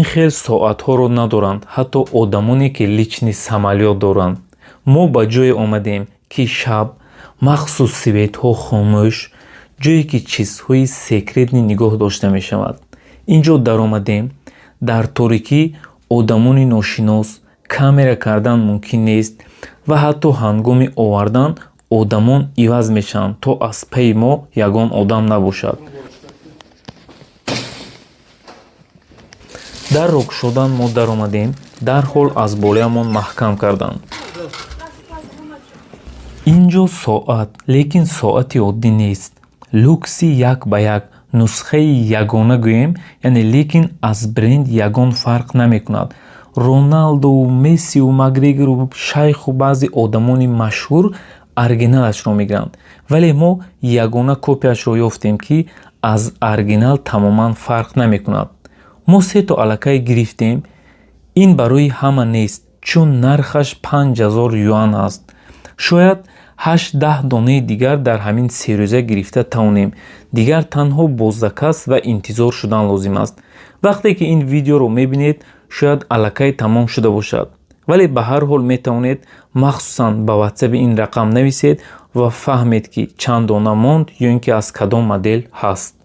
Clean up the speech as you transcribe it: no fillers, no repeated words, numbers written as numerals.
Ин хел соатҳоро надоранд ҳатто одамоне, ки личный самолёт доранд. Мо ба ҷое омадем, ки шаб махсус светҳо хомӯш, ҷое ки чизҳои секретный нигоҳ дошта мешавад. Ин ҷо даромадем, дар торикӣ, одамони ношинос, камера кардан мумкин нест ва ҳатто ҳангоми овардан одамон иваз мешаванд, то аз пайи мо ягон одам набошад. Дарро кушодан, мо даромадем, дарҳол аз болоямон маҳкам карданд. Ин ҷо соат, лекин соати оддӣ нест, люкси як ба як, нусхаи ягона гӯем, яъне лекин аз бренд ягон фарқ намекунад. Роналдову Мессиву Макгрегору шайху баъзе одамони машҳур оригиналашро мегиранд, вале мо ягона копияшро ёфтем, ки аз оригинал тамоман фарқ намекунад. Мо сето аллакай гирифтем. Ин барои ҳама нест, чун нархаш 5000 юан аст. Шояд 8-10 донаи дигар дар ҳамин 3 рӯза гирифта тавонем. Дигар танҳо бо заказ ва интизор шудан лозим аст. Вақте ки ин видеоро мебинед, шояд аллакай тамом шуда бошад, вале ба ҳар ҳол метавонед махсусан ба ватсаби ин рақам нависед ва фаҳмед, ки чанд дона монд ё ин ки аз кадом модел ҳаст.